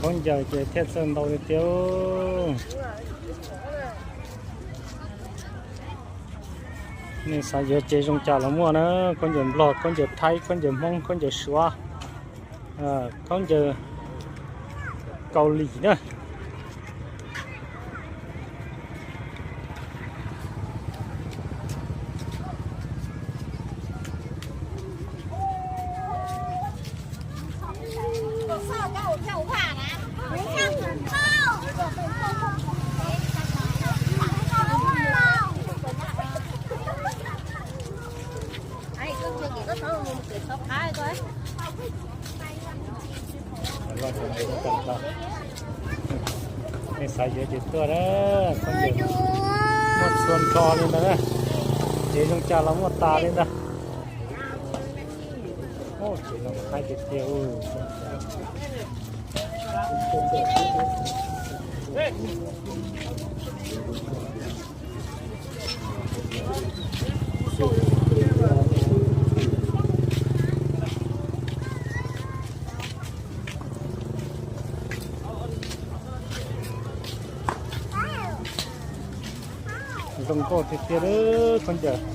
Khaub ncaws ces thiaj txawj ntau tiag tiag. Nej xav yuav tsev zoo cas los muaj na, khaub ncaws Nplog, khaub ncaws Thaib, khaub ncaws Hmoob, khaub ncaws Suav, khaub ncaws Kaus Lim na. Nej xav yuav ces tuaj na, khaub ncaws muaj txhua nrho li ntawd na, tsev zoo cas los muaj tas li ntawd. Tsev no haib tiag tiag. Zoo nkauj tiag tiag li khaub ncaws.